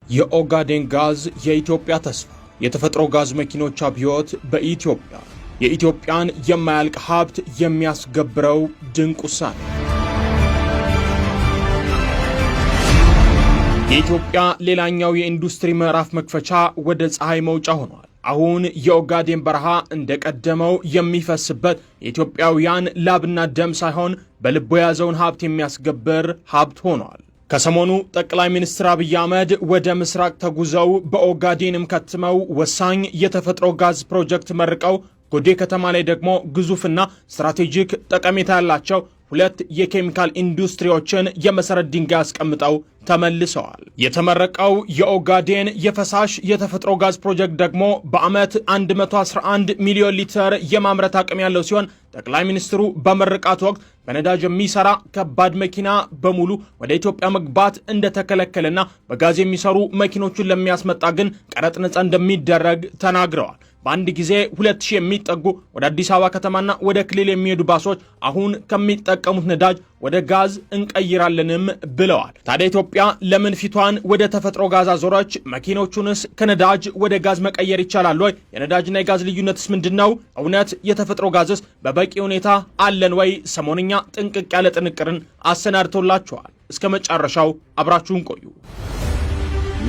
የኦጋዴን ጋዝ የኢትዮጵያ ተስፋ፣ የተፈጥሮ ጋዝ መኪኖች አብዮት በኢትዮጵያ፣ የኢትዮጵያን የማያልቅ ሀብት የሚያስገብረው ድንቅ ውሳኔ። የኢትዮጵያ ሌላኛው የኢንዱስትሪ ምዕራፍ መክፈቻ ወደ ፀሐይ መውጫ ሆኗል። አሁን የኦጋዴን በረሃ እንደቀደመው የሚፈስበት የኢትዮጵያውያን ላብና ደም ሳይሆን በልቡ የያዘውን ሀብት የሚያስገብር ሀብት ሆኗል። ከሰሞኑ ጠቅላይ ሚኒስትር አብይ አህመድ ወደ ምስራቅ ተጉዘው በኦጋዴንም ከትመው ወሳኝ የተፈጥሮ ጋዝ ፕሮጀክት መርቀው ጎዴ ከተማ ላይ ደግሞ ግዙፍና ስትራቴጂክ ጠቀሜታ ያላቸው ሁለት የኬሚካል ኢንዱስትሪዎችን የመሰረት ድንጋይ አስቀምጠው ተመልሰዋል። የተመረቀው የኦጋዴን የፈሳሽ የተፈጥሮ ጋዝ ፕሮጀክት ደግሞ በዓመት 111 ሚሊዮን ሊትር የማምረት አቅም ያለው ሲሆን፣ ጠቅላይ ሚኒስትሩ በምርቃቱ ወቅት በነዳጅ የሚሰራ ከባድ መኪና በሙሉ ወደ ኢትዮጵያ መግባት እንደተከለከለና በጋዝ የሚሰሩ መኪኖቹን ለሚያስመጣ ግን ቀረጥ ነጻ እንደሚደረግ ተናግረዋል። በአንድ ጊዜ 2000 የሚጠጉ ወደ አዲስ አበባ ከተማና ወደ ክልል የሚሄዱ ባሶች አሁን ከሚጠቀሙት ነዳጅ ወደ ጋዝ እንቀይራለንም ብለዋል። ታዲያ ኢትዮጵያ ለምን ፊቷን ወደ ተፈጥሮ ጋዝ አዞረች? መኪኖቹንስ ከነዳጅ ወደ ጋዝ መቀየር ይቻላል ወይ? የነዳጅና የጋዝ ልዩነትስ ምንድን ነው? እውነት የተፈጥሮ ጋዝስ በበቂ ሁኔታ አለን ወይ? ሰሞንኛ ጥንቅቅ ያለ ጥንቅርን አሰናድቶላችኋል። እስከ መጨረሻው አብራችሁን ቆዩ።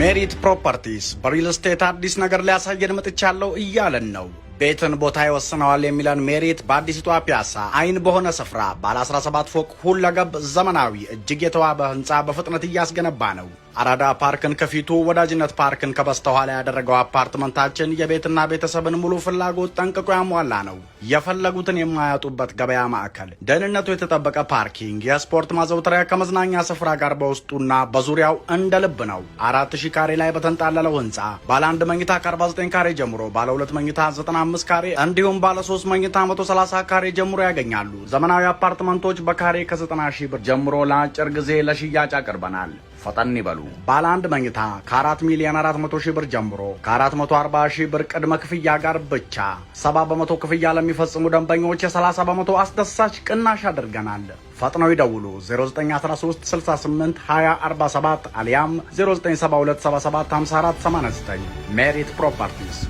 ሜሪት ፕሮፐርቲስ በሪል ስቴት አዲስ ነገር ሊያሳየን መጥቻለሁ እያለን ነው። ቤትን ቦታ ይወስነዋል የሚለን ሜሪት በአዲሲቷ ፒያሳ አይን በሆነ ስፍራ ባለ 17 ፎቅ ሁለገብ ዘመናዊ እጅግ የተዋበ ህንፃ በፍጥነት እያስገነባ ነው። አራዳ ፓርክን ከፊቱ፣ ወዳጅነት ፓርክን ከበስተኋላ ያደረገው አፓርትመንታችን የቤትና ቤተሰብን ሙሉ ፍላጎት ጠንቅቆ ያሟላ ነው። የፈለጉትን የማያጡበት ገበያ ማዕከል፣ ደህንነቱ የተጠበቀ parking፣ የስፖርት ማዘውተሪያ ከመዝናኛ ስፍራ ጋር በውስጡና በዙሪያው እንደ ልብ ነው። 4000 ካሬ ላይ በተንጣለለው ህንፃ ባለ አንድ መኝታ ከ49 ካሬ ጀምሮ፣ ባለ ሁለት መኝታ 95 ካሬ እንዲሁም ባለ ሶስት መኝታ 130 ካሬ ጀምሮ ያገኛሉ። ዘመናዊ አፓርትመንቶች በካሬ ከ90 ሺህ ብር ጀምሮ ለአጭር ጊዜ ለሽያጭ አቅርበናል። ፈጠን ይበሉ። ባለ አንድ መኝታ ከ4 ሚሊዮን 400 ሺህ ብር ጀምሮ ከ440 ሺህ ብር ቅድመ ክፍያ ጋር ብቻ። 70% ክፍያ ለሚፈጽሙ ደንበኞች የ30% አስደሳች ቅናሽ አድርገናል። ፈጥነው ይደውሉ። 0913 68 20 47 አሊያም 0972 77 54 89። ሜሪት ፕሮፐርቲስ።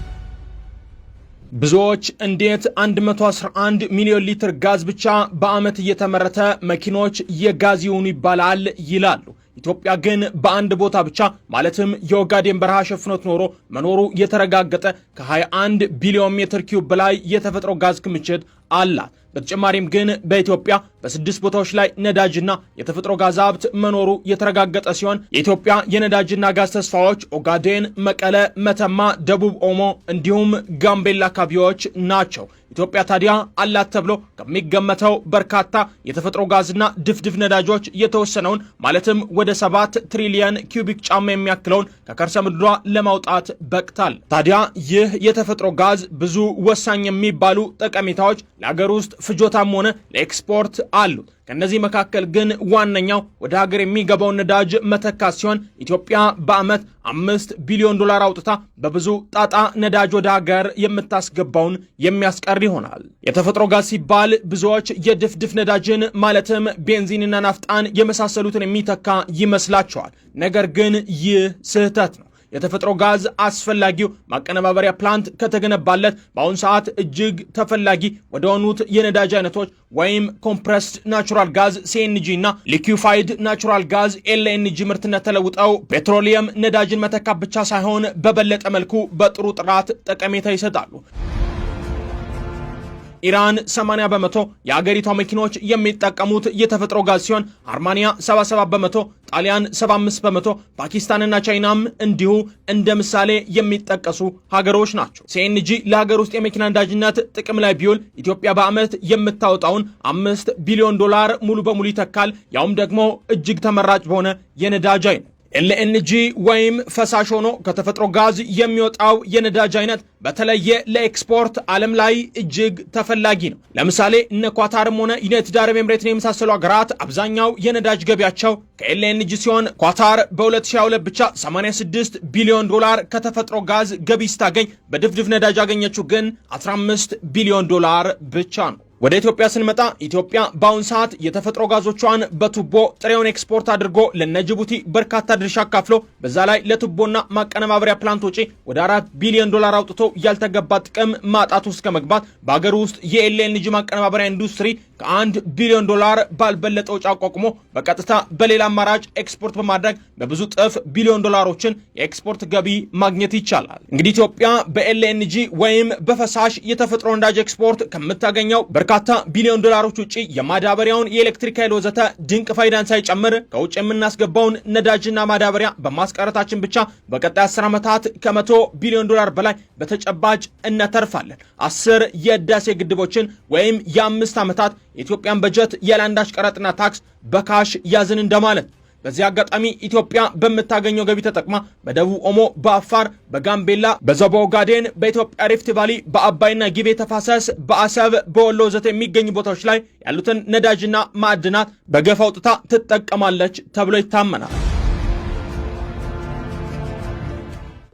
ብዙዎች እንዴት 111 ሚሊዮን ሊትር ጋዝ ብቻ በዓመት እየተመረተ መኪኖች የጋዝ ይሁኑ ይባላል ይላሉ። ኢትዮጵያ ግን በአንድ ቦታ ብቻ፣ ማለትም የኦጋዴን በረሃ ሸፍኖት ኖሮ መኖሩ የተረጋገጠ ከ21 ቢሊዮን ሜትር ኪዩብ በላይ የተፈጥሮ ጋዝ ክምችት አላት። በተጨማሪም ግን በኢትዮጵያ በስድስት ቦታዎች ላይ ነዳጅና የተፈጥሮ ጋዝ ሀብት መኖሩ የተረጋገጠ ሲሆን፣ የኢትዮጵያ የነዳጅና ጋዝ ተስፋዎች ኦጋዴን፣ መቀለ፣ መተማ፣ ደቡብ ኦሞ እንዲሁም ጋምቤላ አካባቢዎች ናቸው። ኢትዮጵያ ታዲያ አላት ተብሎ ከሚገመተው በርካታ የተፈጥሮ ጋዝና ድፍድፍ ነዳጆች የተወሰነውን፣ ማለትም ወደ 7 ትሪሊየን ኪዩቢክ ጫማ የሚያክለውን ከከርሰ ምድሯ ለማውጣት በቅታል። ታዲያ ይህ የተፈጥሮ ጋዝ ብዙ ወሳኝ የሚባሉ ጠቀሜታዎች ለሀገር ውስጥ ፍጆታም ሆነ ለኤክስፖርት አሉት። ከእነዚህ መካከል ግን ዋነኛው ወደ ሀገር የሚገባውን ነዳጅ መተካት ሲሆን፣ ኢትዮጵያ በዓመት 5 ቢሊዮን ዶላር አውጥታ በብዙ ጣጣ ነዳጅ ወደ ሀገር የምታስገባውን የሚያስቀር ይሆናል። የተፈጥሮ ጋዝ ሲባል ብዙዎች የድፍድፍ ነዳጅን ማለትም ቤንዚንና ናፍጣን የመሳሰሉትን የሚተካ ይመስላቸዋል። ነገር ግን ይህ ስህተት ነው። የተፈጥሮ ጋዝ አስፈላጊው ማቀነባበሪያ plant ከተገነባለት በአሁኑ ሰዓት እጅግ ተፈላጊ ወደሆኑት የነዳጅ አይነቶች ወይም compressed natural gas CNG እና liquefied natural gas LNG ምርትነት ተለውጠው ፔትሮሊየም ነዳጅን መተካት ብቻ ሳይሆን በበለጠ መልኩ በጥሩ ጥራት ጠቀሜታ ይሰጣሉ። ኢራን 80% የአገሪቷ መኪኖች የሚጠቀሙት የተፈጥሮ ጋዝ ሲሆን፣ አርማኒያ 77%፣ ጣሊያን 75%፣ ፓኪስታንና ቻይናም እንዲሁ እንደ ምሳሌ የሚጠቀሱ ሀገሮች ናቸው። CNG ለሀገር ውስጥ የመኪና ነዳጅነት ጥቅም ላይ ቢውል ኢትዮጵያ በዓመት የምታወጣውን 5 ቢሊዮን ዶላር ሙሉ በሙሉ ይተካል። ያውም ደግሞ እጅግ ተመራጭ በሆነ የነዳጅ አይነት። LNG ወይም ፈሳሽ ሆኖ ከተፈጥሮ ጋዝ የሚወጣው የነዳጅ አይነት በተለየ ለኤክስፖርት ዓለም ላይ እጅግ ተፈላጊ ነው። ለምሳሌ እነ ኳታርም ሆነ ዩናይትድ አረብ ኤምሬትን የመሳሰሉ ሀገራት አብዛኛው የነዳጅ ገቢያቸው ከ LNG ሲሆን፣ ኳታር በ2022 ብቻ 86 ቢሊዮን ዶላር ከተፈጥሮ ጋዝ ገቢ ስታገኝ በድፍድፍ ነዳጅ ያገኘችው ግን 15 ቢሊዮን ዶላር ብቻ ነው። ወደ ኢትዮጵያ ስንመጣ ኢትዮጵያ በአሁን ሰዓት የተፈጥሮ ጋዞቿን በቱቦ ጥሬውን ኤክስፖርት አድርጎ ለነጅቡቲ በርካታ ድርሻ አካፍሎ በዛ ላይ ለቱቦና ማቀነባበሪያ plant ወጪ ወደ 4 ቢሊዮን ዶላር አውጥቶ ያልተገባ ጥቅም ማጣት ውስጥ ከመግባት በሀገር ውስጥ የ LNG ማቀነባበሪያ ኢንዱስትሪ ከ1 ቢሊዮን ዶላር ባልበለጠ ወጪ አቋቁሞ በቀጥታ በሌላ አማራጭ ኤክስፖርት በማድረግ በብዙ እጥፍ ቢሊዮን ዶላሮችን የኤክስፖርት ገቢ ማግኘት ይቻላል። እንግዲህ ኢትዮጵያ በ LNG ወይም በፈሳሽ የተፈጥሮ ነዳጅ ኤክስፖርት ከምታገኘው በርካታ ቢሊዮን ዶላሮች ውጪ የማዳበሪያውን፣ የኤሌክትሪክ ኃይል ወዘተ ድንቅ ፋይዳን ሳይጨምር ከውጭ የምናስገባውን ነዳጅና ማዳበሪያ በማስቀረታችን ብቻ በቀጣይ 10 ዓመታት ከ100 ቢሊዮን ዶላር በላይ በተጨባጭ እናተርፋለን። 10 የህዳሴ ግድቦችን ወይም የ5 ዓመታት የኢትዮጵያን በጀት ያለአንዳች ቀረጥና ታክስ በ cash ያዝን እንደማለት። በዚህ አጋጣሚ ኢትዮጵያ በምታገኘው ገቢ ተጠቅማ በደቡብ ኦሞ፣ በአፋር፣ በጋምቤላ፣ በዞባ ኦጋዴን፣ በኢትዮጵያ Rift Valley፣ በአባይና ጊቤ ተፋሰስ፣ በአሰብ፣ በወሎ ወዘተ የሚገኙ ቦታዎች ላይ ያሉትን ነዳጅና ማዕድናት በገፍ አውጥታ ትጠቀማለች ተብሎ ይታመናል።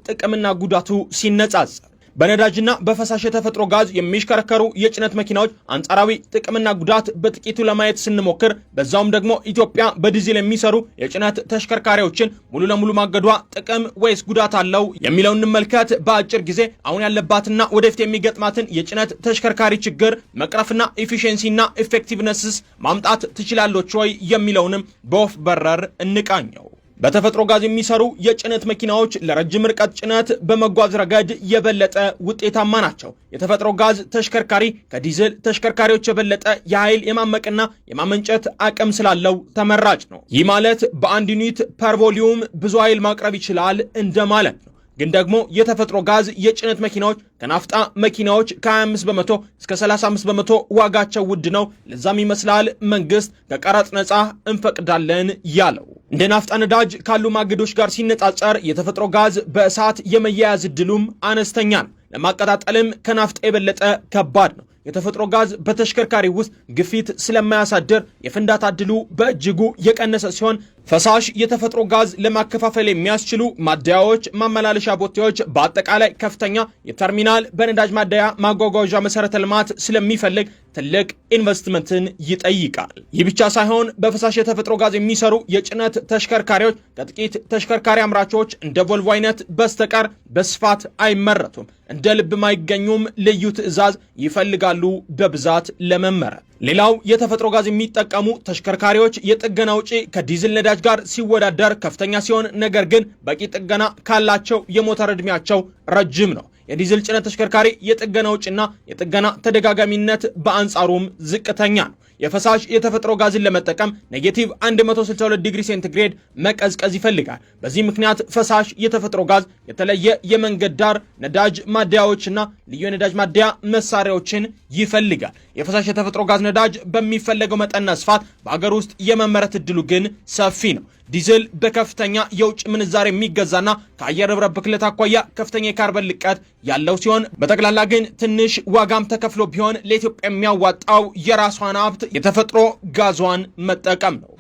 ጥቅምና ጉዳቱ ሲነጻጸር፣ በነዳጅና በፈሳሽ የተፈጥሮ ጋዝ የሚሽከረከሩ የጭነት መኪናዎች አንጻራዊ ጥቅምና ጉዳት በጥቂቱ ለማየት ስንሞክር፣ በዛውም ደግሞ ኢትዮጵያ በዲዝል የሚሰሩ የጭነት ተሽከርካሪዎችን ሙሉ ለሙሉ ማገዷ ጥቅም ወይስ ጉዳት አለው የሚለውን እንመልከት። በአጭር ጊዜ አሁን ያለባትና ወደፊት የሚገጥማትን የጭነት ተሽከርካሪ ችግር መቅረፍና efficiency ና effectiveness ስ ማምጣት ትችላለች ወይ የሚለውንም በወፍ በረር እንቃኘው። በተፈጥሮ ጋዝ የሚሰሩ የጭነት መኪናዎች ለረጅም ርቀት ጭነት በመጓዝ ረገድ የበለጠ ውጤታማ ናቸው። የተፈጥሮ ጋዝ ተሽከርካሪ ከዲዝል ተሽከርካሪዎች የበለጠ የኃይል የማመቅና የማመንጨት አቅም ስላለው ተመራጭ ነው። ይህ ማለት በአንድ unit per volume ብዙ ኃይል ማቅረብ ይችላል እንደማለት ነው። ግን ደግሞ የተፈጥሮ ጋዝ የጭነት መኪናዎች ከናፍጣ መኪናዎች ከ25% እስከ 35% ዋጋቸው ውድ ነው። ለዛም ይመስላል መንግስት ከቀረጥ ነፃ እንፈቅዳለን ያለው። እንደ ናፍጣ ነዳጅ ካሉ ማገዶች ጋር ሲነጻጸር የተፈጥሮ ጋዝ በእሳት የመያያዝ እድሉም አነስተኛ ነው። ለማቀጣጠልም ከናፍጣ የበለጠ ከባድ ነው። የተፈጥሮ ጋዝ በተሽከርካሪ ውስጥ ግፊት ስለማያሳድር የፍንዳታ እድሉ በእጅጉ የቀነሰ ሲሆን፣ ፈሳሽ የተፈጥሮ ጋዝ ለማከፋፈል የሚያስችሉ ማደያዎች፣ ማመላለሻ ቦቴዎች፣ በአጠቃላይ ከፍተኛ የተርሚናል በነዳጅ ማደያ ማጓጓዣ መሰረተ ልማት ስለሚፈልግ ትልቅ ኢንቨስትመንትን ይጠይቃል። ይህ ብቻ ሳይሆን በፈሳሽ የተፈጥሮ ጋዝ የሚሰሩ የጭነት ተሽከርካሪዎች ከጥቂት ተሽከርካሪ አምራቾች እንደ ቮልቮ አይነት በስተቀር በስፋት አይመረቱም፣ እንደ ልብም አይገኙም። ልዩ ትዕዛዝ ይፈልጋሉ በብዛት ለመመረት። ሌላው የተፈጥሮ ጋዝ የሚጠቀሙ ተሽከርካሪዎች የጥገና ወጪ ከዲዝል ነዳጅ ጋር ሲወዳደር ከፍተኛ ሲሆን፣ ነገር ግን በቂ ጥገና ካላቸው የሞተር ዕድሜያቸው ረጅም ነው። የዲዝል ጭነት ተሽከርካሪ የጥገና ወጪና የጥገና ተደጋጋሚነት በአንጻሩም ዝቅተኛ ነው። የፈሳሽ የተፈጥሮ ጋዝን ለመጠቀም negative 162 ዲግሪ ሴንቲግሬድ መቀዝቀዝ ይፈልጋል። በዚህ ምክንያት ፈሳሽ የተፈጥሮ ጋዝ የተለየ የመንገድ ዳር ነዳጅ ማደያዎችና ልዩ የነዳጅ ማደያ መሳሪያዎችን ይፈልጋል። የፈሳሽ የተፈጥሮ ጋዝ ነዳጅ በሚፈለገው መጠንና ስፋት በሀገር ውስጥ የመመረት እድሉ ግን ሰፊ ነው። ዲዝል በከፍተኛ የውጭ ምንዛሬ የሚገዛና ከአየር ንብረት ብክለት አኳያ ከፍተኛ የካርበን ልቀት ያለው ሲሆን፣ በጠቅላላ ግን ትንሽ ዋጋም ተከፍሎ ቢሆን ለኢትዮጵያ የሚያዋጣው የራሷን ሀብት የተፈጥሮ ጋዟን መጠቀም ነው።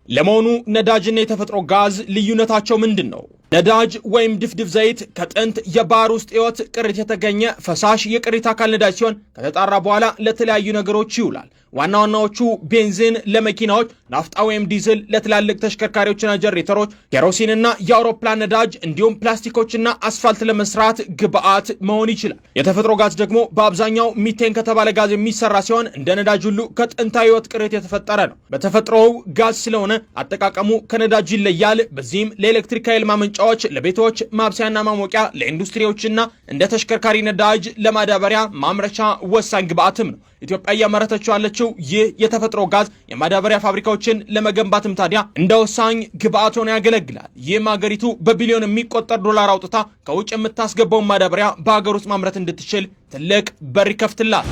ለመሆኑ ነዳጅና የተፈጥሮ ጋዝ ልዩነታቸው ምንድን ነው? ነዳጅ ወይም ድፍድፍ ዘይት ከጥንት የባህር ውስጥ ሕይወት ቅሪት የተገኘ ፈሳሽ የቅሪት አካል ነዳጅ ሲሆን፣ ከተጣራ በኋላ ለተለያዩ ነገሮች ይውላል። ዋና ዋናዎቹ ቤንዚን ለመኪናዎች፣ ናፍጣ ወይም ዲዝል ለትላልቅ ተሽከርካሪዎችና ጀነሬተሮች፣ ኬሮሲንና የአውሮፕላን ነዳጅ እንዲሁም ፕላስቲኮችና አስፋልት ለመስራት ግብአት መሆን ይችላል። የተፈጥሮ ጋዝ ደግሞ በአብዛኛው ሚቴን ከተባለ ጋዝ የሚሰራ ሲሆን፣ እንደ ነዳጅ ሁሉ ከጥንታዊ ሕይወት ቅሪት የተፈጠረ ነው። በተፈጥሮው ጋዝ ስለሆነ አጠቃቀሙ ከነዳጅ ይለያል። በዚህም ለኤሌክትሪክ ኃይል ማመንጫዎች፣ ለቤቶች ማብሰያና ማሞቂያ፣ ለኢንዱስትሪዎችና እንደ ተሽከርካሪ ነዳጅ፣ ለማዳበሪያ ማምረቻ ወሳኝ ግብአትም ነው። ኢትዮጵያ እያመረተችው ያለችው ይህ የተፈጥሮ ጋዝ የማዳበሪያ ፋብሪካዎችን ለመገንባትም ታዲያ እንደ ወሳኝ ግብአት ሆኖ ያገለግላል። ይህም ሀገሪቱ በቢሊዮን የሚቆጠር ዶላር አውጥታ ከውጭ የምታስገባውን ማዳበሪያ በሀገር ውስጥ ማምረት እንድትችል ትልቅ በር ይከፍትላል።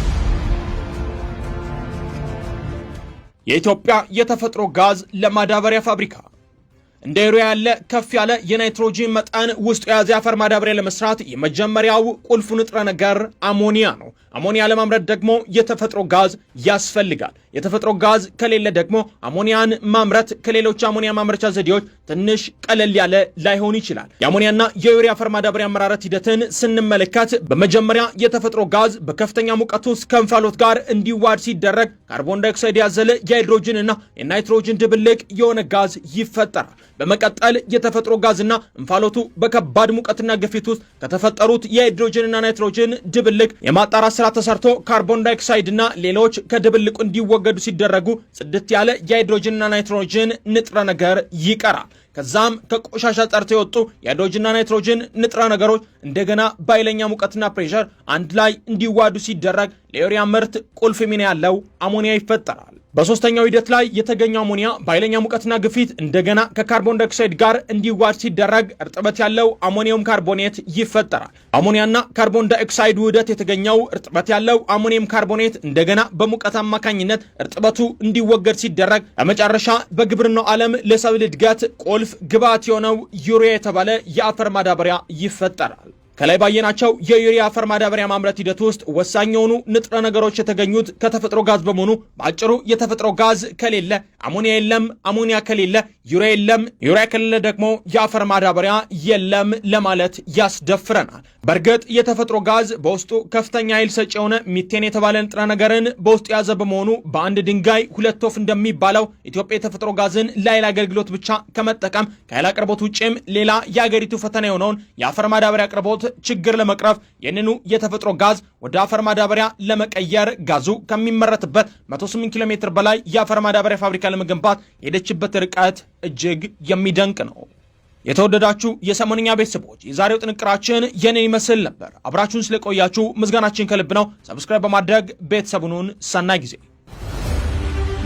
የኢትዮጵያ የተፈጥሮ ጋዝ ለማዳበሪያ ፋብሪካ። እንደ ዩሪያ ያለ ከፍ ያለ የናይትሮጂን መጠን ውስጡ የያዘ የአፈር ማዳበሪያ ለመስራት የመጀመሪያው ቁልፉ ንጥረ ነገር አሞኒያ ነው። አሞኒያ ለማምረት ደግሞ የተፈጥሮ ጋዝ ያስፈልጋል። የተፈጥሮ ጋዝ ከሌለ ደግሞ አሞኒያን ማምረት ከሌሎች አሞኒያ ማምረቻ ዘዴዎች ትንሽ ቀለል ያለ ላይሆን ይችላል። የአሞኒያና የዩሪያ አፈር ማዳበሪያ አመራረት ሂደትን ስንመለከት በመጀመሪያ የተፈጥሮ ጋዝ በከፍተኛ ሙቀት ውስጥ ከእንፋሎት ጋር እንዲዋሃድ ሲደረግ ካርቦን ዳይኦክሳይድ ያዘለ የሃይድሮጅን እና የናይትሮጅን ድብልቅ የሆነ ጋዝ ይፈጠራል። በመቀጠል የተፈጥሮ ጋዝና እንፋሎቱ በከባድ ሙቀትና ግፊት ውስጥ ከተፈጠሩት የሃይድሮጅንና ናይትሮጅን ድብልቅ የማጣራት ስራ ተሰርቶ ካርቦን ዳይኦክሳይድ እና ሌሎች ከድብልቁ እንዲወገዱ ሲደረጉ ጽድት ያለ የሃይድሮጅንና ናይትሮጅን ንጥረ ነገር ይቀራል። ከዛም ከቆሻሻ ጠርተው የወጡ የሃይድሮጅንና ናይትሮጅን ንጥረ ነገሮች እንደገና በኃይለኛ ሙቀትና pressure አንድ ላይ እንዲዋሃዱ ሲደረግ ለዩሪያ ምርት ቁልፍ ሚና ያለው አሞኒያ ይፈጠራል። በሶስተኛው ሂደት ላይ የተገኘው አሞኒያ በኃይለኛ ሙቀትና ግፊት እንደገና ከካርቦን ዳይኦክሳይድ ጋር እንዲዋሃድ ሲደረግ እርጥበት ያለው አሞኒየም ካርቦኔት ይፈጠራል። አሞኒያና ካርቦን ዳይኦክሳይድ ውህደት የተገኘው እርጥበት ያለው አሞኒየም ካርቦኔት እንደገና በሙቀት አማካኝነት እርጥበቱ እንዲወገድ ሲደረግ በመጨረሻ በግብርናው ዓለም ለሰብል እድገት ቁልፍ ግብዓት የሆነው ዩሪያ የተባለ የአፈር ማዳበሪያ ይፈጠራል። ከላይ ባየናቸው የዩሪያ አፈር ማዳበሪያ ማምረት ሂደት ውስጥ ወሳኝ የሆኑ ንጥረ ነገሮች የተገኙት ከተፈጥሮ ጋዝ በመሆኑ በአጭሩ የተፈጥሮ ጋዝ ከሌለ አሞኒያ የለም፣ አሞኒያ ከሌለ ዩሪያ የለም፣ ዩሪያ ከሌለ ደግሞ የአፈር ማዳበሪያ የለም ለማለት ያስደፍረናል። በእርግጥ የተፈጥሮ ጋዝ በውስጡ ከፍተኛ ኃይል ሰጪ የሆነ ሚቴን የተባለ ንጥረ ነገርን በውስጡ የያዘ በመሆኑ በአንድ ድንጋይ ሁለት ወፍ እንደሚባለው ኢትዮጵያ የተፈጥሮ ጋዝን ለኃይል አገልግሎት ብቻ ከመጠቀም ከኃይል አቅርቦት ውጭም ሌላ የአገሪቱ ፈተና የሆነውን የአፈር ማዳበሪያ አቅርቦት ችግር ለመቅረፍ ይህንኑ የተፈጥሮ ጋዝ ወደ አፈር ማዳበሪያ ለመቀየር ጋዙ ከሚመረትበት 108 ኪሎ ሜትር በላይ የአፈር ማዳበሪያ ፋብሪካ ለመገንባት የሄደችበት ርቀት እጅግ የሚደንቅ ነው። የተወደዳችሁ የሰሞንኛ ቤተሰቦች፣ የዛሬው ጥንቅራችን ይህንን ይመስል ነበር። አብራችሁን ስለቆያችሁ ምስጋናችን ከልብ ነው። Subscribe በማድረግ ቤተሰቡን ሰናይ ጊዜ።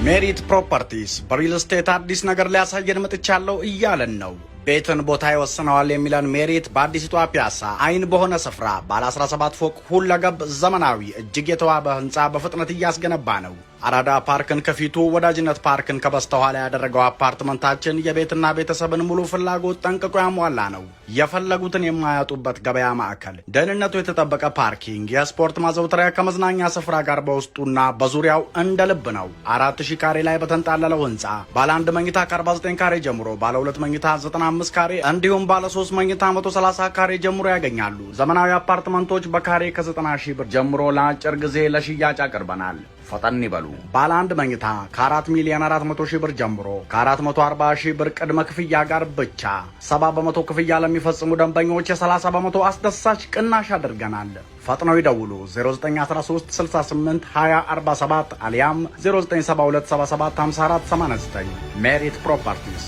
ሜሪት ፕሮፐርቲስ በሪል ስቴት አዲስ ነገር ሊያሳየን መጥቻለሁ እያለን ነው። ቤትን ቦታ ይወስነዋል የሚለን ሜሪት በአዲሲቷ ፒያሳ አይን በሆነ ስፍራ ባለ 17 ፎቅ ሁለገብ ዘመናዊ እጅግ የተዋበ ህንፃ በፍጥነት እያስገነባ ነው። አራዳ ፓርክን ከፊቱ፣ ወዳጅነት ፓርክን ከበስተኋላ ያደረገው አፓርትመንታችን የቤትና ቤተሰብን ሙሉ ፍላጎት ጠንቅቆ ያሟላ ነው። የፈለጉትን የማያጡበት ገበያ ማዕከል፣ ደህንነቱ የተጠበቀ parking፣ የስፖርት ማዘውተሪያ ከመዝናኛ ስፍራ ጋር በውስጡና በዙሪያው እንደ ልብ ነው። 4000 ካሬ ላይ በተንጣለለው ህንፃ ባለ አንድ መኝታ ከ49 ካሬ ጀምሮ፣ ባለ ሁለት መኝታ 95 ካሬ እንዲሁም ባለ ሶስት መኝታ 130 ካሬ ጀምሮ ያገኛሉ። ዘመናዊ አፓርትመንቶች በካሬ ከ90 ሺህ ብር ጀምሮ ለአጭር ጊዜ ለሽያጭ አቅርበናል። ፈጠን ይበሉ። ባለ አንድ መኝታ ከ4 ሚሊዮን 400 ሺህ ብር ጀምሮ ከ440 ሺህ ብር ቅድመ ክፍያ ጋር ብቻ። 70% ክፍያ ለሚፈጽሙ ደንበኞች የ30% አስደሳች ቅናሽ አድርገናል። ፈጥነው ይደውሉ። 0913 68 20 47 አሊያም 0972 77 54 89። ሜሪት ፕሮፐርቲስ።